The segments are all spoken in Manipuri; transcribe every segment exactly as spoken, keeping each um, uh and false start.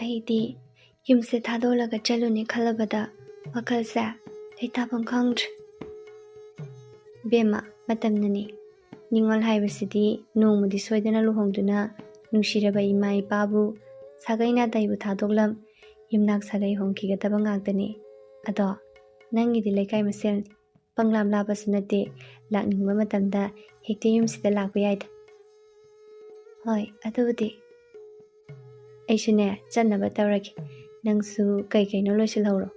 ꯑꯩꯗꯤ ꯌꯨꯝꯁꯦ ꯊꯥꯗꯣꯛꯂꯒ ꯆꯠꯂꯨꯅꯤ ꯈꯜꯂꯕꯗ ꯋꯥꯈꯜꯁꯦ ꯂꯩꯇꯥꯐꯝ ꯈꯪꯗ꯭ꯔꯦ꯫ ꯕꯦꯝꯃ, ꯃꯇꯝꯅꯅꯤ꯫ ꯅꯤꯡꯉꯣꯜ ꯍꯥꯏꯕꯁꯤꯗꯤ ꯅꯣꯡꯃꯗꯤ ꯁꯣꯏꯗꯅ ꯂꯨꯍꯣꯡꯗꯨꯅ ꯅꯨꯡꯁꯤꯔꯕ ꯏꯃꯥ ꯏꯄꯥꯕꯨ, ꯁꯥꯒꯩ ꯅꯥꯇꯩꯕꯨ ꯊꯥꯗꯣꯛꯂꯝ ꯌꯨꯝꯅꯥꯛ ꯁꯥꯒꯩ ꯍꯣꯡꯈꯤꯒꯗꯕ ꯉꯥꯛꯇꯅꯤ꯫ ꯑꯗꯣ ꯅꯪꯒꯤꯗꯤ ꯂꯩꯀꯥꯏ ꯃꯁꯦꯜ ꯄꯪꯂꯥꯞ ꯂꯥꯞꯄꯁꯨ ꯅꯠꯇꯦ, ꯂꯥꯛꯅꯤꯡꯕ ꯃꯇꯝꯗ ꯍꯦꯛꯇ ꯌꯨꯝꯁꯤꯗ ꯂꯥꯛꯄ ꯌꯥꯏꯗ꯫ ꯍꯣꯏ, ꯑꯗꯨꯕꯨꯗꯤ꯫ ꯑꯩꯁꯨꯅꯦ, ꯆꯠꯅꯕ ꯇꯧꯔꯒꯦ꯫ ꯅꯪꯁꯨ ꯀꯩ ꯀꯩꯅꯣ ꯂꯣꯏꯁꯤꯜꯍꯧꯔꯣ꯫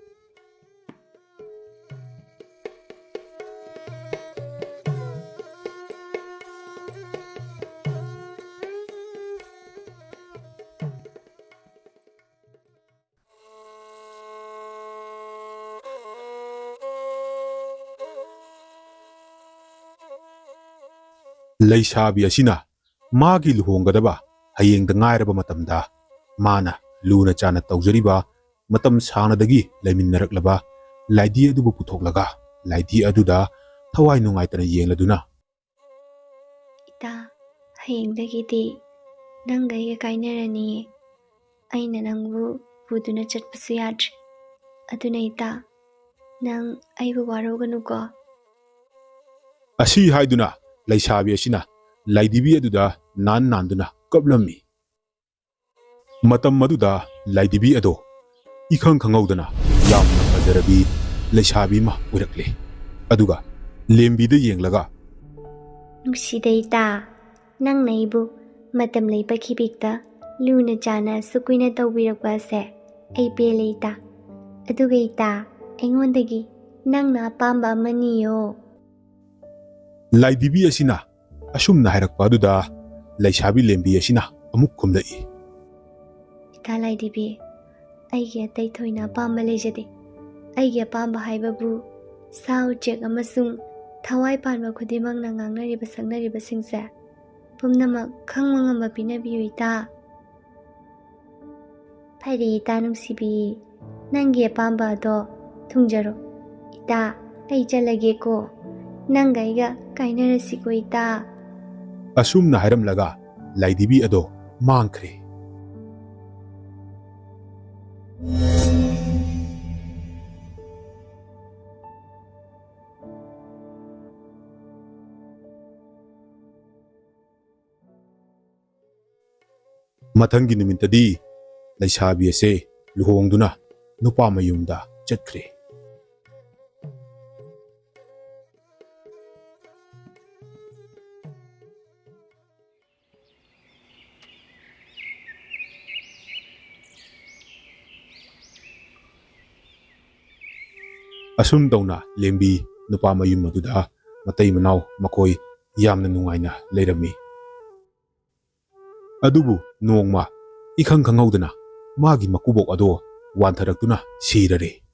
ꯂꯩꯁꯥꯕꯤ ꯑꯁꯤꯅ ꯃꯥꯒꯤ ꯂꯨꯍꯣꯡꯒꯗꯕ ꯍꯌꯦꯡꯗ ꯉꯥꯏꯔꯕ ꯃꯇꯝꯗ, ꯃꯥꯅ ꯂꯨꯅ ꯆꯥꯟꯅ ꯇꯧꯖꯔꯤꯕ, ꯃꯇꯝ ꯁꯥꯡꯅꯗꯒꯤ ꯂꯩꯃꯤꯟꯅꯔꯛꯂꯕ ꯂꯥꯏꯗꯤ ꯑꯗꯨꯕꯨ ꯄꯨꯊꯣꯛꯂꯒ, ꯂꯥꯏꯗꯤ ꯑꯗꯨꯗ ꯊꯋꯥꯏ ꯅꯨꯡꯉꯥꯏꯇꯅ ꯌꯦꯡꯂꯗꯨꯅ, "ꯏꯇꯥ, ꯍꯌꯦꯡꯗꯒꯤꯗꯤ ꯅꯪꯒ ꯑꯩꯒ ꯀꯥꯏꯅꯔꯅꯤꯌꯦ꯫ ꯑꯩꯅ ꯅꯪꯕꯨ ꯄꯨꯗꯨꯅ ꯆꯠꯄꯁꯨ ꯌꯥꯗ꯭ꯔꯦ꯫ ꯑꯗꯨꯅ ꯏꯇꯥ, ꯅꯪ ꯑꯩꯕꯨ ꯋꯥꯔꯧꯒꯅꯨꯀꯣ꯫" ꯑꯁꯤ ꯍꯥꯏꯗꯨꯅ ꯂꯩꯁꯥꯕꯤ ꯑꯁꯤꯅ ꯂꯥꯏꯗꯤꯕꯤ ꯑꯗꯨꯗ ꯅꯥꯟ ꯅꯥꯟꯗꯨꯅ ꯀꯞꯂꯝꯃꯤ꯫ ꯃꯇꯝ ꯑꯗꯨꯗ ꯂꯥꯏꯗꯤꯕꯤ ꯑꯗꯣ ꯏꯈꯪ ꯈꯪꯍꯧꯗꯅ ꯌꯥꯝꯅ ꯐꯖꯔꯕꯤ ꯂꯩꯁꯥꯕꯤ ꯑꯃ ꯑꯣꯏꯔꯛꯂꯦ꯫ ꯑꯗꯨꯒ ꯂꯦꯝꯕꯤꯗ ꯌꯦꯡꯂꯒ, "ꯅꯨꯡꯁꯤꯗ ꯏꯇꯥ, ꯅꯪꯅ ꯑꯩꯕꯨ ꯃꯇꯝ ꯂꯩꯕ ꯈꯤꯕꯤꯛꯇ ꯂꯨꯅ ꯆꯥꯟꯅ ꯑꯁꯨꯛ ꯀꯨꯏꯅ ꯇꯧꯕꯤꯔꯛꯄ ꯑꯁꯦ ꯑꯩ ꯄꯦꯜꯂꯦ ꯏꯇꯥ꯫ ꯑꯗꯨꯒ ꯏꯇꯥ, ꯑꯩꯉꯣꯟꯗꯒꯤ ꯅꯪꯅ ꯑꯄꯥꯝꯕ ꯑꯃ ꯅꯤꯌꯣ꯫" ꯂꯥꯏꯗꯤꯕꯤ ꯑꯁꯤꯅ ꯑꯁꯨꯝꯅ ꯍꯥꯏꯔꯛꯄ ꯑꯗꯨꯗ ꯂꯩꯁꯥꯕꯤ ꯂꯦꯝꯕꯤ ꯑꯁꯤꯅ ꯑꯃꯨꯛ ꯈꯨꯝꯂꯛꯏ꯫ "ꯏꯇꯥ ꯂꯥꯏꯗꯤꯕꯤ, ꯑꯩꯒꯤ ꯑꯇꯩ ꯊꯣꯏꯅ ꯑꯄꯥꯝꯕ ꯂꯩꯖꯗꯦ꯫ ꯑꯩꯒꯤ ꯑꯄꯥꯝꯕ ꯍꯥꯏꯕꯕꯨ ꯁꯥ ꯎꯆꯦꯛ ꯑꯃꯁꯨꯡ ꯊꯋꯥꯏ ꯄꯥꯟꯕ ꯈꯨꯗꯤꯡꯃꯛꯅ ꯉꯥꯡꯅꯔꯤꯕ ꯁꯛꯅꯔꯤꯕꯁꯤꯡꯁꯦ ꯄꯨꯝꯅꯃꯛ ꯈꯪꯕ ꯉꯝꯕ ꯄꯤꯅꯕꯤꯌꯨ ꯏꯇꯥ꯫" "ꯐꯔꯦ ꯏꯇꯥ ꯅꯨꯡꯁꯤꯕꯤ, ꯅꯪꯒꯤ ꯑꯄꯥꯝꯕ ꯑꯗꯣ ꯊꯨꯡꯖꯔꯣ꯫ ꯏꯇꯥ, ꯑꯩ ꯆꯠꯂꯒꯦꯀꯣ꯫ ꯅꯪꯒ ꯑꯩꯒ ꯀꯥꯏꯅꯔꯁꯤꯀꯣ ꯏꯇꯥ꯫" ꯑꯁꯨꯝꯅ ꯍꯥꯏꯔꯝꯂꯒ ꯂꯥꯏꯗꯤꯕꯤ ꯑꯗꯣ ꯃꯥꯡꯈ꯭ꯔꯦ꯫ ꯃꯊꯪꯒꯤ ꯅꯨꯃꯤꯠꯇꯗꯤ ꯂꯩꯁꯥꯕꯤ ꯑꯁꯦ ꯂꯨꯍꯣꯡꯗꯨꯅ ꯅꯨꯄꯥ ꯃꯌꯨꯝꯗ ꯆꯠꯈ꯭ꯔꯦ꯫ ꯑꯁꯨꯝ ꯇꯧꯅ ꯂꯦꯝꯕꯤ ꯅꯨꯄꯥ ꯃꯌꯨꯝ ꯑꯗꯨꯗ ꯃꯇꯩ ꯃꯅꯥꯎ ꯃꯈꯣꯏ ꯌꯥꯝꯅ ꯅꯨꯡꯉꯥꯏꯅ ꯂꯩꯔꯝꯃꯤ꯫ ꯑꯗꯨꯕꯨ ꯅꯣꯡꯃ ꯏꯈꯪ ꯈꯪꯍꯧꯗꯅ ꯃꯥꯒꯤ ꯃꯀꯨꯕꯣꯛ ꯑꯗꯣ ꯋꯥꯟꯊꯔꯛꯇꯨꯅ ꯁꯤꯔꯔꯦ꯫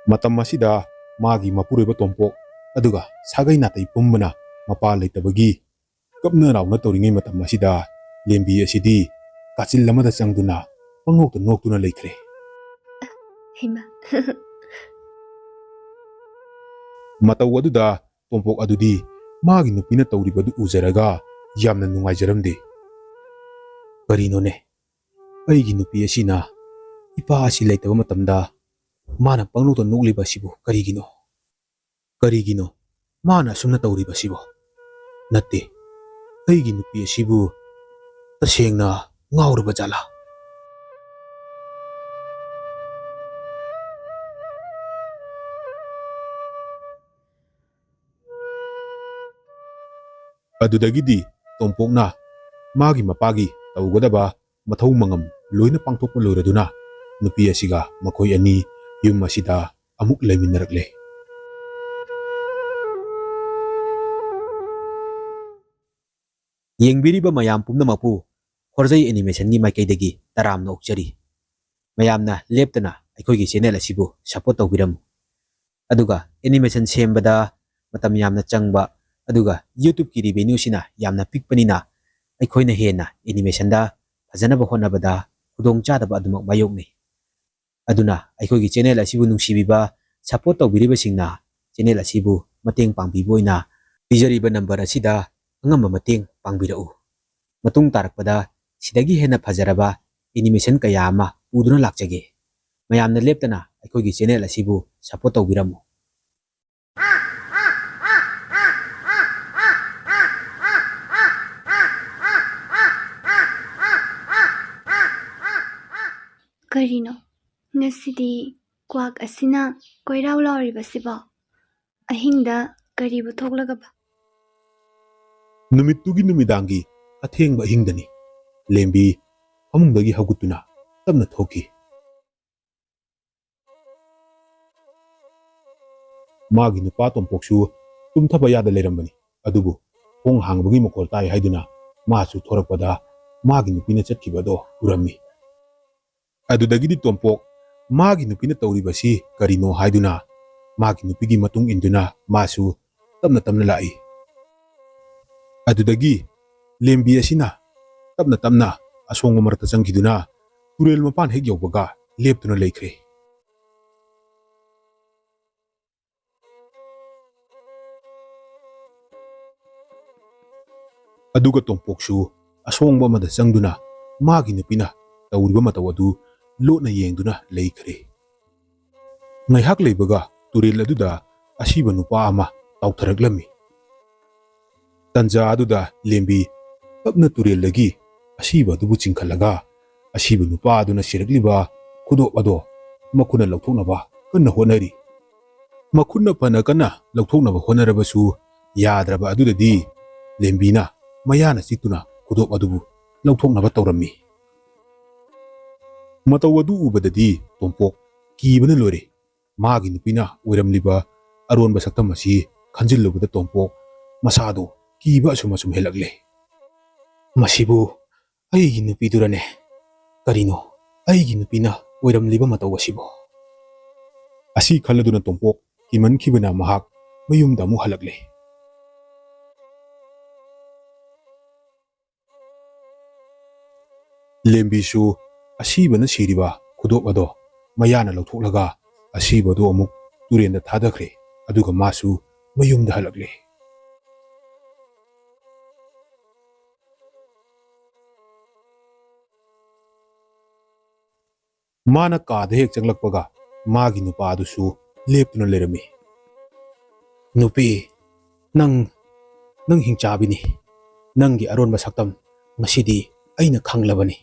ꯃꯇꯝ ꯑꯁꯤꯗ ꯃꯥꯒꯤ ꯃꯄꯨꯔꯣꯏꯕ ꯇꯣꯝꯄꯣꯛ ꯑꯗꯨꯒ ꯁꯥꯒꯩ ꯅꯥꯇꯩ ꯄꯨꯝꯕꯅ ꯃꯄꯥ ꯂꯩꯇꯕꯒꯤ ꯀꯞꯅ ꯂꯥꯎꯅ ꯇꯧꯔꯤꯉꯩ ꯃꯇꯝ ꯑꯁꯤꯗ ꯂꯦꯝꯕꯤ ꯑꯁꯤꯗꯤ ꯀꯥꯆꯤꯜ ꯑꯃꯗ ꯆꯪꯗꯨꯅ ꯄꯪꯅꯣꯛꯇ ꯅꯣꯛꯇꯨꯅ ꯂꯩꯈ꯭ꯔꯦ꯫ ꯍꯩꯃꯥ꯫ ꯃꯇꯧ ꯑꯗꯨꯗ ꯇꯣꯝꯄꯣꯛ ꯑꯗꯨꯗꯤ ꯃꯥꯒꯤ ꯅꯨꯄꯤꯅ ꯇꯧꯔꯤꯕꯗꯨ ꯎꯖꯔꯒ ꯌꯥꯝꯅ ꯅꯨꯡꯉꯥꯏꯖꯔꯝꯗꯦ꯫ "ꯀꯔꯤꯅꯣꯅꯦ, ꯑꯩꯒꯤ ꯅꯨꯄꯤ ꯑꯁꯤꯅ ꯏꯄꯥ ꯑꯁꯤ ꯂꯩꯇꯕ ꯃꯇꯝꯗ ꯃꯥꯅ ꯄꯪꯅꯣꯛꯇ ꯅꯣꯛꯂꯤꯕ ꯑꯁꯤꯕꯨ ꯀꯔꯤꯒꯤꯅꯣ? ꯀꯔꯤꯒꯤꯅꯣ ꯃꯥꯅ ꯑꯁꯨꯝꯅ ꯇꯧꯔꯤꯕꯁꯤꯕꯣ? ꯅꯠꯇꯦ, ꯑꯩꯒꯤ ꯅꯨꯄꯤ ꯑꯁꯤꯕꯨ ꯇꯁꯦꯡꯅ ꯉꯥꯎꯔꯕ ꯖꯥꯠꯂꯥ?" ꯑꯗꯨꯗꯒꯤꯗꯤ ꯇꯣꯝꯄꯣꯛꯅ ꯃꯥꯒꯤ ꯃꯄꯥꯒꯤ ꯇꯧꯒꯗꯕ ꯃꯊꯧ ꯃꯉꯝ ꯂꯣꯏꯅ ꯄꯥꯡꯊꯣꯛꯄ ꯂꯣꯏꯔꯗꯨꯅ ꯅꯨꯄꯤ ꯑꯁꯤꯒ ꯃꯈꯣꯏ ꯑꯅꯤ ꯌꯨꯝ ꯑꯁꯤꯗ ꯑꯃꯨꯛ ꯂꯩꯃꯤꯟꯅꯔꯛꯂꯦ꯫ ꯌꯦꯡꯕꯤꯔꯤꯕ ꯃꯌꯥꯝ ꯄꯨꯝꯅꯃꯛꯄꯨ ꯍꯣꯔꯖꯩ ꯑꯦꯅꯤꯃꯦꯁꯟꯒꯤ ꯃꯥꯏꯀꯩꯗꯒꯤ ꯇꯔꯥꯝꯅ ꯑꯣꯛꯆꯔꯤ꯫ ꯃꯌꯥꯝꯅ ꯂꯦꯞꯇꯅ ꯑꯩꯈꯣꯏꯒꯤ ꯆꯦꯅꯦꯜ ꯑꯁꯤꯕꯨ ꯁꯄꯣꯔꯠ ꯇꯧꯕꯤꯔꯝꯃꯨ꯫ ꯑꯗꯨꯒ ꯑꯦꯅꯤꯃꯦꯁꯟ ꯁꯦꯝꯕꯗ ꯃꯇꯝ ꯌꯥꯝꯅ ꯆꯪꯕ, ꯑꯗꯨꯒ YouTubeꯀꯤ ꯔꯤꯚꯦꯅ꯭ꯌꯨꯁꯤꯅ ꯌꯥꯝꯅ ꯄꯤꯛꯄꯅꯤꯅ ꯑꯩꯈꯣꯏꯅ ꯍꯦꯟꯅ ꯑꯦꯅꯤꯃꯦꯁꯟꯗ ꯐꯖꯅꯕ ꯍꯣꯠꯅꯕꯗ ꯈꯨꯗꯣꯡꯆꯥꯗꯕ ꯑꯗꯨꯃꯛ ꯃꯥꯌꯣꯛꯅꯩ꯫ ꯑꯗꯨꯅ ꯑꯩꯈꯣꯏꯒꯤ ꯆꯦꯅꯦꯜ ꯑꯁꯤꯕꯨ ꯅꯨꯡꯁꯤꯕꯤꯕ, ꯁꯄꯣꯔꯠ ꯇꯧꯕꯤꯔꯤꯕꯁꯤꯡꯅ ꯆꯦꯅꯦꯜ ꯑꯁꯤꯕꯨ ꯃꯇꯦꯡ ꯄꯥꯡꯕꯤꯕ ꯑꯣꯏꯅ ꯄꯤꯖꯔꯤꯕ ꯅꯝꯕꯔ ꯑꯁꯤꯗ ꯑꯉꯝꯕ ꯃꯇꯦꯡ ꯄꯥꯡꯕꯤꯔꯛꯎ꯫ ꯃꯇꯨꯡ ꯇꯥꯔꯛꯄꯗ ꯁꯤꯗꯒꯤ ꯍꯦꯟꯅ ꯐꯖꯔꯕ animation ꯀꯌꯥ ꯑꯃ ꯄꯨꯗꯨꯅ ꯂꯥꯛꯆꯒꯦ꯫ ꯃꯌꯥꯝꯅ ꯂꯦꯞꯇꯅ ꯑꯩꯈꯣꯏꯒꯤ channel ꯑꯁꯤꯕꯨ support ꯇꯧꯕꯤꯔꯝꯃꯨ꯫ ꯀꯔꯤꯅꯣ? ꯉꯁꯤꯗꯤ ꯀ꯭ꯋꯥꯛ ꯑꯁꯤꯅ ꯀꯣꯏꯔꯥꯎ ꯂꯥꯎꯔꯤꯕꯁꯤꯕꯣ? ꯑꯍꯤꯡꯗ ꯀꯔꯤꯕꯨ ꯊꯣꯛꯂꯒꯕ? ꯅꯨꯃꯤꯠꯇꯨꯒꯤ ꯅꯨꯃꯤꯗꯥꯡꯒꯤ ꯑꯊꯦꯡꯕ ꯑꯍꯤꯡꯗꯅꯤ꯫ ꯂꯦꯝꯕꯤ ꯐꯃꯨꯡꯗꯒꯤ ꯍꯧꯒꯠꯇꯨꯅ ꯇꯞꯅ ꯊꯣꯛꯈꯤ꯫ ꯃꯥꯒꯤ ꯅꯨꯄꯥ ꯇꯣꯝꯄꯣꯛꯁꯨ ꯇꯨꯝꯊꯕ ꯌꯥꯗ ꯂꯩꯔꯝꯕꯅꯤ꯫ ꯑꯗꯨꯕꯨ ꯊꯣꯡ ꯍꯥꯡꯕꯒꯤ ꯃꯈꯣꯜ ꯇꯥꯏ ꯍꯥꯏꯗꯨꯅ ꯃꯥꯁꯨ ꯊꯣꯔꯛꯄꯗ ꯃꯥꯒꯤ ꯅꯨꯄꯤꯅ ꯆꯠꯈꯤꯕꯗꯣ ꯎꯔꯝꯃꯤ꯫ ꯑꯗꯨꯗꯒꯤꯗꯤ ꯇꯣꯝꯄꯣꯛ ꯃꯥꯒꯤ ꯅꯨꯄꯤꯅ ꯇꯧꯔꯤꯕꯁꯤ ꯀꯔꯤꯅꯣ ꯍꯥꯏꯗꯨꯅ ꯃꯥꯒꯤ ꯅꯨꯄꯤꯒꯤ ꯃꯇꯨꯡ ꯏꯟꯗꯨꯅ ꯃꯥꯁꯨ ꯇꯞꯅ ꯇꯞꯅ ꯂꯥꯛꯏ꯫ ꯑꯗꯨꯗꯒꯤ ꯂꯦꯝꯕꯤ ꯑꯁꯤꯅ ꯇꯞꯅ ꯇꯞꯅ ꯑꯁꯣꯡꯕ ꯃꯔꯛꯇ ꯆꯪꯈꯤꯗꯨꯅ ꯇꯨꯔꯦꯜ ꯃꯄꯥꯟ ꯍꯦꯛ ꯌꯧꯕꯒ ꯂꯦꯞꯇꯨꯅ ꯂꯩꯈ꯭ꯔꯦ꯫ ꯑꯗꯨꯒ ꯇꯣꯝꯄꯣꯛꯁꯨ ꯑꯁꯣꯡꯕ ꯑꯃꯗ ꯆꯪꯗꯨꯅ ꯃꯥꯒꯤ ꯅꯨꯄꯤꯅ ꯇꯧꯔꯤꯕ ꯃꯇꯧ ꯑꯗꯨ ꯂꯣꯠꯅ ꯌꯦꯡꯗꯨꯅ ꯂꯩꯈ꯭ꯔꯦ꯫ ꯉꯥꯏꯍꯥꯛ ꯂꯩꯕꯒ ꯇꯨꯔꯦꯜ ꯑꯗꯨꯗ ꯑꯁꯤꯕ ꯅꯨꯄꯥ ꯑꯃ ꯇꯥꯎꯊꯔꯛꯂꯝꯃꯤ꯫ ꯇꯟꯖꯥ ꯑꯗꯨꯗ ꯂꯦꯝꯕꯤ ꯇꯞꯅ ꯇꯨꯔꯦꯜꯗꯒꯤ ꯑꯁꯤꯕ ꯑꯗꯨꯕꯨ ꯆꯤꯡꯈꯠꯂꯒ ꯑꯁꯤꯕ ꯅꯨꯄꯥ ꯑꯗꯨꯅ ꯁꯤꯔꯛꯂꯤꯕ ꯈꯨꯗꯣꯞ ꯑꯗꯣ ꯃꯈꯨꯠꯅ ꯂꯧꯊꯣꯛꯅꯕ ꯀꯟꯅ ꯍꯣꯠꯅꯔꯤ꯫ ꯃꯈꯨꯠꯅ ꯐꯅ ꯀꯟꯅ ꯂꯧꯊꯣꯛꯅꯕ ꯍꯣꯠꯅꯔꯕꯁꯨ ꯌꯥꯗ꯭ꯔꯕ ꯑꯗꯨꯗꯗꯤ ꯂꯦꯝꯕꯤꯅ ꯃꯌꯥꯅ ꯆꯤꯛꯇꯨꯅ ꯈꯨꯗꯣꯞ ꯑꯗꯨꯕꯨ ꯂꯧꯊꯣꯛꯅꯕ ꯇꯧꯔꯝꯃꯤ꯫ ꯃꯇꯧ ꯑꯗꯨ ꯎꯕꯗꯗꯤ ꯇꯣꯝꯄꯣꯛ ꯀꯤꯕꯅ ꯂꯣꯏꯔꯦ꯫ ꯃꯥꯒꯤ ꯅꯨꯄꯤꯅ ꯑꯣꯏꯔꯝꯂꯤꯕ ꯑꯔꯣꯟꯕ ꯁꯛꯇꯝ ꯑꯁꯤ ꯈꯟꯖꯤꯜꯂꯨꯕꯗ ꯇꯣꯝꯄꯣꯛ ꯃꯁꯥꯗꯣ ꯀꯤꯕ ꯑꯁꯨꯝ ꯑꯁꯨꯝ ꯍꯦꯜꯂꯛꯂꯦ꯫ "ꯃꯁꯤꯕꯨ ꯑꯩꯒꯤ ꯅꯨꯄꯤꯗꯨꯔꯅꯦ? ꯀꯔꯤꯅꯣ ꯑꯩꯒꯤ ꯅꯨꯄꯤꯅ ꯑꯣꯏꯔꯝꯂꯤꯕ ꯃꯇꯧ ꯑꯁꯤꯕꯨ?" ꯑꯁꯤ ꯈꯜꯂꯗꯨꯅ ꯇꯣꯝꯄꯣꯛ ꯀꯤꯃꯟꯈꯤꯕꯅ ꯃꯍꯥꯛ ꯃꯌꯨꯝꯗ ꯑꯃꯨꯛ ꯍꯜꯂꯛꯂꯦ꯫ ꯂꯦꯝꯕꯤꯁꯨ ꯑꯁꯤꯕꯅ ꯁꯤꯔꯤꯕ ꯈꯨꯗꯣꯞ ꯑꯗꯣ ꯃꯌꯥꯅ ꯂꯧꯊꯣꯛꯂꯒ ꯑꯁꯤꯕꯗꯨ ꯑꯃꯨꯛ ꯇꯨꯔꯦꯟꯗ ꯊꯥꯗꯈ꯭ꯔꯦ꯫ ꯑꯗꯨꯒ ꯃꯥꯁꯨ ꯃꯌꯨꯝꯗ ꯍꯜꯂꯛꯂꯦ꯫ ꯃꯥꯅ ꯀꯥꯗ ꯍꯦꯛ ꯆꯪꯂꯛꯄꯒ ꯃꯥꯒꯤ ꯅꯨꯄꯥꯗꯨꯁꯨ ꯂꯦꯞꯇꯨꯅ ꯂꯩꯔꯝꯃꯤ꯫ "ꯅꯨꯄꯤ, ꯅꯪ, ꯅꯪ ꯍꯤꯡꯆꯥꯕꯤꯅꯤ꯫ ꯅꯪꯒꯤ ꯑꯔꯣꯟꯕ ꯁꯛꯇꯝ ꯉꯁꯤꯗꯤ ꯑꯩꯅ ꯈꯪꯂꯕꯅꯤ꯫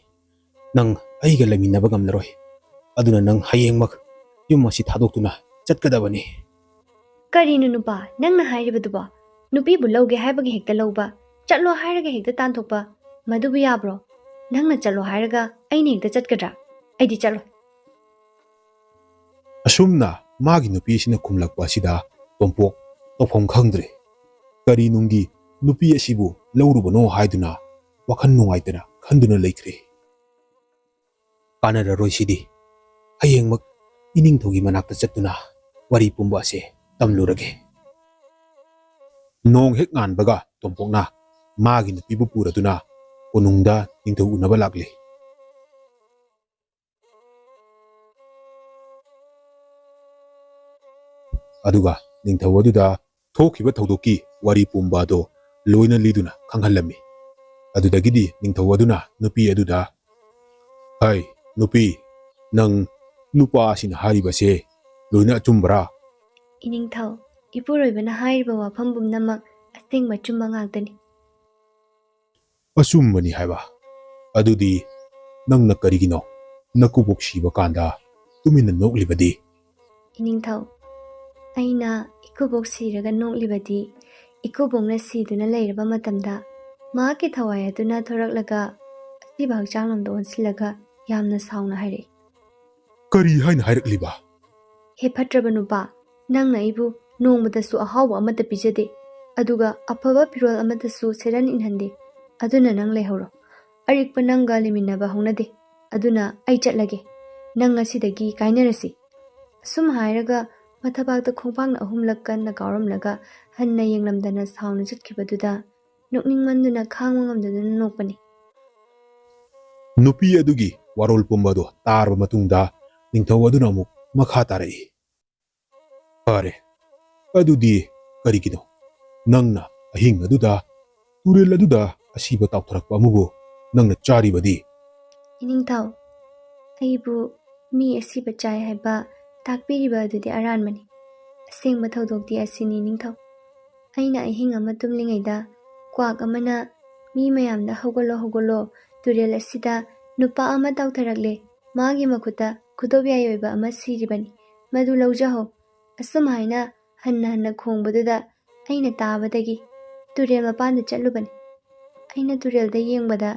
ꯅꯪ ꯑꯩꯒ ꯂꯩꯃꯤꯟꯅꯕ ꯉꯝꯂꯔꯣꯏ꯫ ꯑꯗꯨꯅ ꯅꯪ ꯍꯌꯦꯡꯃꯛ ꯌꯨꯝ ꯑꯁꯤ ꯊꯥꯗꯣꯛꯇꯨꯅ ꯆꯠꯀꯗꯕꯅꯤ꯫" "ꯀꯔꯤꯅꯣ ꯅꯨꯄꯥ, ꯅꯪꯅ ꯍꯥꯏꯔꯤꯕꯗꯨꯕꯣ? ꯅꯨꯄꯤꯕꯨ ꯂꯧꯒꯦ ꯍꯥꯏꯕꯒꯤ ꯍꯦꯛꯇ ꯂꯧꯕ, ꯆꯠꯂꯣ ꯍꯥꯏꯔꯒ ꯍꯦꯛꯇ ꯇꯥꯟꯊꯣꯛꯄ, ꯃꯗꯨꯕꯨ ꯌꯥꯕ꯭ꯔꯣ? ꯅꯪꯅ ꯆꯠꯂꯣ ꯍꯥꯏꯔꯒ ꯑꯩꯅ ꯍꯦꯛꯇ ꯆꯠꯀꯗ꯭ꯔꯥ? ꯑꯩꯗꯤ ꯆꯠꯂꯣꯏ꯫" ꯑꯁꯨꯝꯅ ꯃꯥꯒꯤ ꯅꯨꯄꯤꯁꯤꯅ ꯈꯨꯝꯂꯛꯄ ꯑꯁꯤꯗ ꯇꯣꯝꯄꯣꯛ ꯇꯧꯐꯝ ꯈꯪꯗ꯭ꯔꯦ꯫ ꯀꯔꯤ ꯅꯨꯡꯒꯤ ꯅꯨꯄꯤ ꯑꯁꯤꯕꯨ ꯂꯧꯔꯨꯕꯅꯣ ꯍꯥꯏꯗꯨꯅ ꯋꯥꯈꯜ ꯅꯨꯡꯉꯥꯏꯇꯅ ꯈꯟꯗꯨꯅ ꯂꯩꯈ꯭ꯔꯦ꯫ "ꯀꯥꯟꯅꯔꯔꯣꯏ ꯁꯤꯗꯤ꯫ ꯍꯌꯦꯡꯃꯛ ꯏꯅꯤꯡꯊꯧꯒꯤ ꯃꯅꯥꯛꯇ ꯆꯠꯇꯨꯅ ꯋꯥꯔꯤ ꯄꯨꯝꯕ ꯑꯁꯦ ꯇꯝꯂꯨꯔꯒꯦ꯫" ꯅꯣꯡ ꯍꯦꯛ ꯉꯥꯟꯕꯒ ꯇꯣꯝꯄꯣꯛꯅ ꯃꯥꯒꯤ ꯅꯨꯄꯤꯕꯨ ꯄꯨꯔꯗꯨꯅ ꯀꯣꯅꯨꯡꯗ ꯅꯤꯡꯊꯧ ꯎꯅꯕ ꯂꯥꯛꯂꯤ꯫ ꯑꯗꯨꯒ ꯅꯤꯡꯊꯧ ꯑꯗꯨꯗ ꯊꯣꯛꯈꯤꯕ ꯊꯧꯗꯣꯛꯀꯤ ꯋꯥꯔꯤ ꯄꯨꯝꯕ ꯑꯗꯣ ꯂꯣꯏꯅ ꯂꯤꯗꯨꯅ ꯈꯪꯍꯜꯂꯝꯃꯤ꯫ ꯑꯗꯨꯗꯒꯤꯗꯤ ꯅꯤꯡꯊꯧ ꯑꯗꯨꯅ ꯅꯨꯄꯤ ꯑꯗꯨꯗ, "ꯍꯥꯏ, ꯅꯨꯄꯤ, ꯅꯪ ꯅꯨꯄꯥ ꯑꯁꯤꯅ ꯍꯥꯏꯔꯤꯕꯁꯦ ꯂꯣꯏꯅ ꯑꯆꯨꯝꯕꯔꯥ?" "ꯏꯅꯤꯡꯊꯧ, ꯏꯄꯨꯔꯣꯏꯕꯅ ꯍꯥꯏꯔꯤꯕ ꯋꯥꯐꯝ ꯄꯨꯝꯅꯃꯛ ꯑꯁꯦꯡꯕ ꯑꯆꯨꯝꯕ ꯉꯥꯛꯇꯅꯤ꯫" "ꯑꯆꯨꯝꯕꯅꯤ ꯍꯥꯏꯕ? ꯑꯗꯨꯗꯤ ꯅꯪꯅ ꯀꯔꯤꯒꯤꯅꯣ ꯅꯀꯨꯕꯣꯛ ꯁꯤꯕ ꯀꯥꯟꯗ ꯇꯨꯃꯤꯟꯅ ꯅꯣꯛꯂꯤꯕꯗꯤ?" "ꯏꯅꯤꯡꯊꯧ, ꯑꯩꯅ ꯏꯀꯨꯕꯣꯛ ꯁꯤꯔꯒ ꯅꯣꯛꯂꯤꯕꯗꯤ, ꯏꯀꯨꯕꯣꯛꯅ ꯁꯤꯗꯨꯅ ꯂꯩꯔꯕ ꯃꯇꯝꯗ ꯃꯍꯥꯛꯀꯤ ꯊꯋꯥꯏ ꯑꯗꯨꯅ ꯊꯣꯔꯛꯂꯒ ꯑꯁꯤꯕ ꯍꯛꯆꯥꯡ ꯂꯣꯝꯗ ꯑꯣꯟꯁꯤꯜꯂꯒ ꯌꯥꯝꯅ ꯁꯥꯎꯅ ꯍꯥꯏꯔꯛꯏ꯫" "ꯀꯔꯤ ꯍꯥꯏꯅ ꯍꯥꯏꯔꯛꯂꯤꯕ?" "ꯍꯦ ꯐꯠꯇ꯭ꯔꯕ ꯅꯨꯄꯥ, ꯅꯪꯅ ꯑꯩꯕꯨ ꯅꯣꯡꯃꯇꯁꯨ ꯑꯍꯥꯎꯕ ꯑꯃꯠꯇ ꯄꯤꯖꯗꯦ, ꯑꯗꯨꯒ ꯑꯐꯕ ꯐꯤꯔꯣꯜ ꯑꯃꯠꯇꯁꯨ ꯁꯦꯠꯍꯟ ꯏꯟꯍꯟꯗꯦ꯫ ꯑꯗꯨꯅ ꯅꯪ ꯂꯩꯍꯧꯔꯣ꯫ ꯑꯔꯤꯛꯄ ꯅꯪꯒ ꯂꯩꯃꯤꯟꯅꯕ ꯍꯧꯅꯗꯦ꯫ ꯑꯗꯨꯅ ꯑꯩ ꯆꯠꯂꯒꯦ꯫ ꯅꯪ ꯉꯁꯤꯗꯒꯤ ꯀꯥꯏꯅꯔꯁꯤ꯫" ꯑꯁꯨꯝ ꯍꯥꯏꯔꯒ ꯃꯊꯕꯥꯛꯇ ꯈꯣꯡꯄꯥꯛꯅ ꯑꯍꯨꯝꯂꯛ ꯀꯟꯅ ꯀꯥꯎꯔꯝꯂꯒ ꯍꯟꯅ ꯌꯦꯡꯂꯝꯗꯅ ꯁꯥꯎꯅ ꯆꯠꯈꯤꯕꯗꯨꯗ ꯅꯣꯛꯅꯤꯡꯃꯟꯗꯨꯅ ꯈꯥꯡꯕ ꯉꯝꯗꯗꯨꯅ ꯅꯣꯛꯄꯅꯤ꯫ ꯅꯨꯄꯤ ꯑꯗꯨꯒꯤ ꯋꯥꯔꯣꯜ ꯄꯨꯝꯕ ꯑꯗꯨ ꯇꯥꯔꯕ ꯃꯇꯨꯡꯗ ꯅꯤꯡꯊꯧ ꯑꯗꯨꯅ ꯑꯃꯨꯛ ꯃꯈꯥ ꯇꯥꯔꯛꯏ, "ꯐꯔꯦ, ꯑꯗꯨꯗꯤ ꯀꯔꯤꯒꯤꯅꯣ ꯅꯪꯅ ꯑꯍꯤꯡ ꯑꯗꯨꯗ ꯇꯨꯔꯦꯜ ꯑꯗꯨꯗ ꯑꯁꯤꯕ ꯇꯥꯎꯊꯔꯛꯄ ꯑꯃꯕꯨ ꯅꯪꯅ ꯆꯥꯔꯤꯕꯗꯤ?" "ꯏꯅꯤꯡꯊꯧ, ꯑꯩꯕꯨ ꯃꯤ ꯑꯁꯤꯕ ꯆꯥꯏ ꯍꯥꯏꯕ ꯇꯥꯛꯄꯤꯔꯤꯕ ꯑꯗꯨꯗꯤ ꯑꯔꯥꯟꯕꯅꯤ꯫ ꯑꯁꯦꯡꯕ ꯊꯧꯗꯣꯛꯇꯤ ꯑꯁꯤꯅꯤ, ꯏꯅꯤꯡꯊꯧ꯫ ꯑꯩꯅ ꯑꯍꯤꯡ ꯑꯃ ꯇꯨꯝꯂꯤꯉꯩꯗ ꯀ꯭ꯋꯥꯛ ꯑꯃꯅ ꯃꯤ ꯃꯌꯥꯝꯗ "ꯍꯧꯒꯠꯂꯣ, ꯍꯧꯒꯠꯂꯣ, ꯇꯨꯔꯦꯜ ꯑꯁꯤꯗ ꯅꯨꯄꯥ ꯑꯃ ꯇꯥꯎꯊꯔꯛꯂꯦ, ꯃꯥꯒꯤ ꯃꯈꯨꯠꯇ ꯈꯨꯗꯣꯞ ꯌꯥꯏ ꯑꯣꯏꯕ ꯑꯃ ꯁꯤꯔꯤꯕꯅꯤ, ꯃꯗꯨ ꯂꯧꯖꯍꯧ", ꯑꯁꯨꯝ ꯍꯥꯏꯅ ꯍꯟꯅ ꯍꯟꯅ ꯈꯣꯡꯕꯗꯨꯗ ꯑꯩꯅ ꯇꯥꯕꯗꯒꯤ ꯇꯨꯔꯦꯜ ꯃꯄꯥꯟꯗ ꯆꯠꯂꯨꯕꯅꯤ꯫ ꯑꯩꯅ ꯇꯨꯔꯦꯜꯗ ꯌꯦꯡꯕꯗ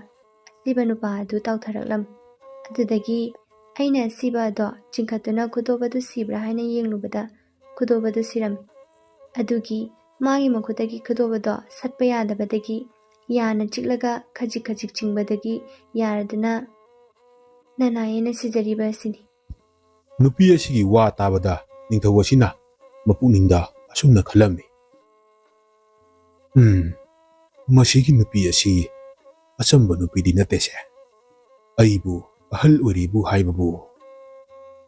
ꯑꯁꯤꯕ ꯅꯨꯄꯥ ꯑꯗꯨ ꯇꯥꯎꯊꯔꯛꯂꯝꯃꯤ꯫ ꯑꯗꯨꯗꯒꯤ ꯑꯩꯅ ꯑꯁꯤꯕ ꯑꯗꯣ ꯆꯤꯡꯈꯠꯇꯨꯅ ꯈꯨꯗꯣꯞ ꯑꯗꯨ ꯁꯤꯕ꯭ꯔꯥ ꯍꯥꯏꯅ ꯌꯦꯡꯂꯨꯕꯗ ꯈꯨꯗꯣꯞ ꯑꯗꯨ ꯁꯤꯔꯝꯃꯤ꯫ ꯑꯗꯨꯒꯤ ꯃꯥꯒꯤ ꯃꯈꯨꯠꯇꯒꯤ ꯈꯨꯗꯣꯞ ꯑꯗꯣ ꯁꯠꯄ ꯌꯥꯗꯕꯗꯒꯤ ꯌꯥꯅ ꯆꯤꯛꯂꯒ ꯈꯖꯤꯛ ꯈꯖꯤꯛ ꯆꯤꯡꯕꯗꯒꯤ ꯌꯥꯔꯗꯨꯅ ꯅꯅꯥꯏ ꯑꯩꯅ ꯁꯤꯖꯔꯤꯕ ꯑꯁꯤꯅꯤ꯫ ꯅꯨꯄꯤ ꯑꯁꯤꯒꯤ ꯋꯥ ꯇꯥꯕꯗ ꯅꯤꯡꯊꯧ ꯑꯁꯤꯅ ꯃꯄꯨꯛꯅꯤꯡꯗ ꯑꯁꯨꯝꯅ ꯈꯜꯂꯝꯃꯤ, "ꯎꯝ, ꯃꯁꯤꯒꯤ ꯅꯨꯄꯤ ꯑꯁꯤ ꯑꯆꯝꯕ ꯅꯨꯄꯤꯗꯤ ꯅꯠꯇꯦꯁꯦ꯫ ꯑꯩꯕꯨ ꯑꯍꯜ ꯑꯣꯏꯔꯤꯕꯨ ꯍꯥꯏꯕꯕꯨ,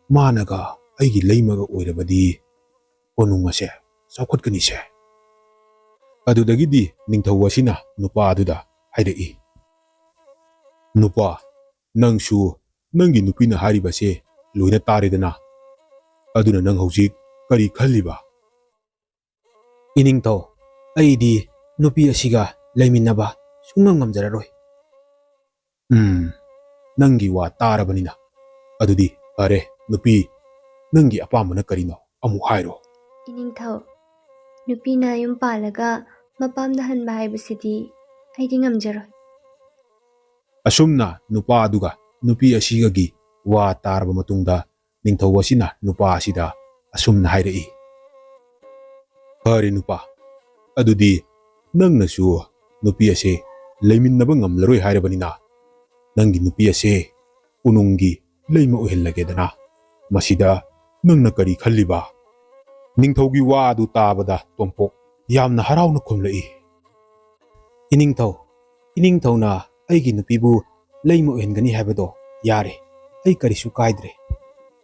ꯃꯥꯅꯒ ꯑꯩꯒꯤ ꯂꯩꯃꯒ ꯑꯣꯏꯔꯕꯗꯤ ꯀꯣꯅꯨꯡ ꯑꯁꯦ ꯆꯥꯎꯈꯠꯀꯅꯤꯁꯦ"꯫ ꯑꯗꯨꯗꯒꯤꯗꯤ ꯅꯤꯡꯊꯧ ꯑꯁꯤꯅ ꯅꯨꯄꯥ ꯑꯗꯨꯗ ꯍꯥꯏꯔꯛꯏ, "ꯅꯨꯄꯥ, ꯅꯪꯁꯨ ꯅꯪꯒꯤ ꯅꯨꯄꯤꯅ ꯍꯥꯏꯔꯤꯕꯁꯦ ꯂꯣꯏꯅ ꯇꯥꯔꯦꯗꯅ꯫ ꯑꯗꯨꯅ ꯅꯪ ꯍꯧꯖꯤꯛ ꯀꯔꯤ ꯈꯜꯂꯤꯕ?" "ꯏꯅꯤꯡꯊꯧ, ꯑꯩꯗꯤ ꯅꯨꯄꯤ ꯑꯁꯤꯒ ꯂꯩꯃꯤꯟꯅꯕ ꯁꯨꯡꯉꯝ ꯉꯝꯖꯔꯔꯣꯏ"꯫ "ꯎꯝ, ꯅꯪꯒꯤ ꯋꯥ ꯇꯥꯔꯕꯅꯤꯅ, ꯑꯗꯨꯗꯤ ꯐꯔꯦ, ꯅꯨꯄꯤ, ꯅꯪꯒꯤ ꯑꯄꯥꯝꯕꯅ ꯀꯔꯤꯅꯣ ꯑꯃꯨꯛ ꯍꯥꯏꯔꯣ"꯫ "ꯏꯅꯤꯡꯊꯧ, ꯅꯨꯄꯤꯅ ꯌꯨꯝ ꯄꯥꯜꯂꯒ ꯃꯄꯥꯝꯗ ꯍꯟꯕ ꯍꯥꯏꯕꯁꯤꯗꯤ ꯑꯩꯗꯤ ꯉꯝꯖꯔꯣꯏ"꯫ ꯑꯁꯨꯝꯅ ꯅꯨꯄꯥ ꯑꯗꯨꯒ ꯅꯨꯄꯤ ꯑꯁꯤꯒꯒꯤ ꯋꯥ ꯇꯥꯔꯕ ꯃꯇꯨꯡꯗ, ꯅꯤꯡꯊꯧ ꯑꯁꯤꯅ ꯅꯨꯄꯥ ꯑꯁꯤꯗ ꯑꯁꯨꯝꯅ ꯍꯥꯏꯔꯛꯏ, "ꯐꯔꯦ ꯅꯨꯄꯥ, ꯑꯗꯨꯗꯤ ꯅꯪꯅꯁꯨ ꯅꯨꯄꯤ ꯑꯁꯦ ꯂꯩꯃꯤꯟꯅꯕ ꯉꯝꯂꯔꯣꯏ ꯍꯥꯏꯔꯕꯅꯤꯅ, ꯅꯪꯒꯤ ꯅꯨꯄꯤ ꯑꯁꯦ ꯀꯣꯅꯨꯡꯒꯤ ꯂꯩꯃ ꯑꯣꯏꯍꯜꯂꯒꯦꯗꯅ꯫ ꯃꯁꯤꯗ ꯅꯪꯅ ꯀꯔꯤ ꯈꯜꯂꯤꯕ?" ꯅꯤꯡꯊꯧꯒꯤ ꯋꯥ ꯑꯗꯨ ꯇꯥꯕꯗ ꯇꯣꯝꯄꯣꯛ ꯌꯥꯝꯅ ꯍꯔꯥꯎꯅ ꯈꯨꯝꯂꯛꯏ, "ꯏꯅꯤꯡꯊꯧ, ꯏꯅꯤꯡꯊꯧꯅ ꯑꯩꯒꯤ ꯅꯨꯄꯤꯕꯨ ꯂꯩꯃ ꯑꯣꯏꯍꯟꯒꯅꯤ ꯍꯥꯏꯕꯗꯣ ꯌꯥꯔꯦ, ꯑꯩ ꯀꯔꯤꯁꯨ ꯀꯥꯏꯗ꯭ꯔꯦ꯫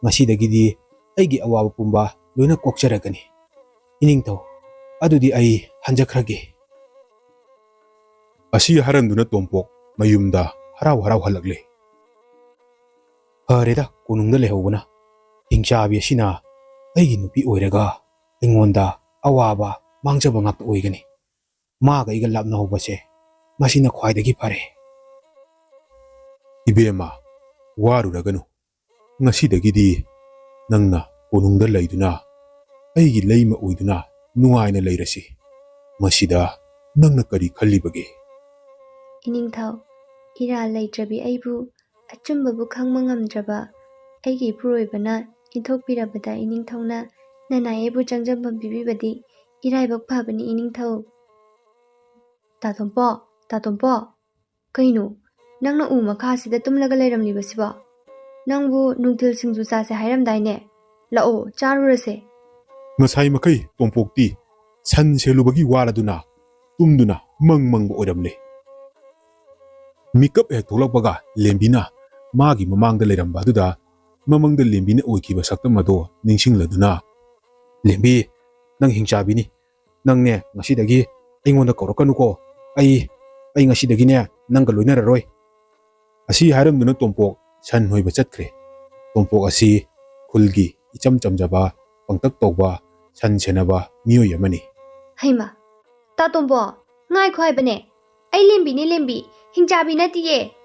ꯉꯁꯤꯗꯒꯤꯗꯤ ꯑꯩꯒꯤ ꯑꯋꯥꯕ ꯄꯨꯝꯕ ꯂꯣꯏꯅ ꯀꯣꯛꯆꯔꯒꯅꯤ꯫ ꯏꯅꯤꯡꯊꯧ, ꯑꯗꯨꯗꯤ ꯑꯩ ꯍꯟꯖꯈ꯭ꯔꯒꯦ"꯫ ꯑꯁꯤ ꯍꯥꯏꯔꯝꯗꯨꯅ ꯇꯣꯝꯄꯣꯛ ꯃꯌꯨꯝꯗ ꯍꯔꯥꯎ ꯍꯔꯥꯎ ꯍꯜꯂꯛꯂꯦ꯫ ꯐꯔꯦꯗ, ꯀꯣꯅꯨꯡꯗ ꯂꯩꯍꯧꯕꯅ꯫ ꯍꯤꯡꯆꯥꯕꯤ ꯑꯁꯤꯅ ꯑꯩꯒꯤ ꯅꯨꯄꯤ ꯑꯣꯏꯔꯒ ꯑꯩꯉꯣꯟꯗ ꯑꯋꯥꯕ ꯃꯥꯡꯖꯕ ꯉꯥꯛꯇ ꯑꯣꯏꯒꯅꯤ꯫ ꯃꯥꯒ ꯑꯩꯒ ꯂꯥꯞꯅꯍꯧꯕꯁꯦ ꯃꯁꯤꯅ ꯈ꯭ꯋꯥꯏꯗꯒꯤ ꯐꯔꯦ꯫ ꯏꯕꯦꯝꯃ, ꯋꯥꯔꯨꯔꯒꯅꯨ꯫ ꯉꯁꯤꯗꯒꯤꯗꯤ ꯅꯪꯅ ꯀꯣꯅꯨꯡꯗ ꯂꯩꯗꯨꯅ ꯑꯩꯒꯤ ꯂꯩꯃ ꯑꯣꯏꯗꯨꯅ ꯅꯨꯡꯉꯥꯏꯅ ꯂꯩꯔꯁꯤ꯫ ꯃꯁꯤꯗ ꯅꯪꯅ ꯀꯔꯤ ꯈꯜꯂꯤꯕꯒꯦ? ꯏꯅꯤꯡꯊꯧ, ꯏꯔꯥꯜ ꯂꯩꯇ꯭ꯔꯕꯤ ꯑꯩꯕꯨ ꯑꯆꯨꯝꯕꯕꯨ ꯈꯪꯕ ꯉꯝꯗ꯭ꯔꯕ ꯑꯩꯒꯤ ꯏꯄꯨꯔꯣꯏꯕꯅ ꯏꯟꯊꯣꯛꯄꯤꯔꯕꯗ ꯏꯅꯤꯡꯊꯧꯅ ꯅꯅꯥꯏ ꯑꯩꯕꯨ ꯆꯪꯖꯐꯝ ꯄꯤꯕꯤꯕꯗꯤ ꯏꯔꯥꯏꯕꯛ ꯐꯕꯅꯤ ꯏꯅꯤꯡꯊꯧ꯫ ꯇꯥ ꯇꯣꯝꯄꯣ, ꯇꯥ ꯇꯣꯝꯄꯣ, ꯀꯩꯅꯣ? ꯅꯪꯅ ꯎ ꯃꯈꯥꯁꯤꯗ ꯇꯨꯝꯂꯒ ꯂꯩꯔꯝꯂꯤꯕꯁꯤꯕꯣ? ꯅꯪꯕꯨ ꯅꯨꯡꯊꯤꯜ ꯁꯤꯡꯖꯨ ꯆꯥꯁꯦ ꯍꯥꯏꯔꯝꯗꯥꯏꯅꯦ? ꯂꯥꯛꯑꯣ, ꯆꯥꯔꯨꯔꯁꯦ꯫ ꯉꯁꯥꯏ ꯃꯈꯩ ꯇꯣꯝꯄꯣꯛꯇꯤ ꯁꯟ ꯁꯦꯜꯂꯨꯕꯒꯤ ꯋꯥꯔꯗꯨꯅ ꯇꯨꯝꯗꯨꯅ ꯃꯪ ꯃꯪꯕ ꯑꯣꯏꯔꯝꯂꯦ꯫ ꯃꯤꯀꯞ ꯍꯦꯛ ꯊꯣꯛꯂꯛꯄꯒ ꯂꯦꯝꯕꯤꯅ ꯃꯥꯒꯤ ꯃꯃꯥꯡꯗ ꯂꯩꯔꯝꯕ ꯑꯗꯨꯗ ꯃꯃꯪꯗ ꯂꯦꯝꯕꯤꯅ ꯑꯣꯏꯈꯤꯕ ꯁꯛꯇꯝ ꯑꯗꯣ ꯅꯤꯡꯁꯤꯡꯂꯗꯨꯅ, "ꯂꯦꯝꯕꯤ, ꯅꯪ ꯍꯤꯡꯆꯥꯕꯤꯅꯤ꯫ ꯅꯪꯅꯦ ꯉꯁꯤꯗꯒꯤ ꯑꯩꯉꯣꯟꯗ ꯀꯧꯔꯛꯀꯅꯨꯀꯣ꯫ ꯑꯩ, ꯑꯩ ꯉꯁꯤꯗꯒꯤꯅꯦ ꯅꯪꯒ ꯂꯣꯏꯅꯔꯔꯣꯏ"꯫ ꯑꯁꯤ ꯍꯥꯏꯔꯝꯗꯨꯅ ꯇꯣꯝꯄꯣꯛ ꯁꯟ ꯍꯣꯏꯕ ꯆꯠꯈ꯭ꯔꯦ꯫ ꯇꯣꯝꯄꯣꯛ ꯑꯁꯤ ꯈꯨꯜꯒꯤ ꯏꯆꯝ ꯆꯝꯖꯕ, ꯄꯪꯇꯛ ꯇꯧꯕ ꯁꯟ ꯁꯦꯟꯅꯕ ꯃꯤꯑꯣꯏ ꯑꯃꯅꯤ꯫ ꯍꯩꯃ, ꯇꯥ ꯇꯣꯝꯄꯣꯛ, ꯉꯥꯏꯈꯣ ꯍꯥꯏꯕꯅꯦ꯫ ꯑꯩ ꯂꯦꯝꯕꯤꯅꯦ, ꯂꯦꯝꯕꯤ, ꯍꯤꯡꯆꯥꯕꯤ ꯅꯠꯇꯤꯌꯦ꯫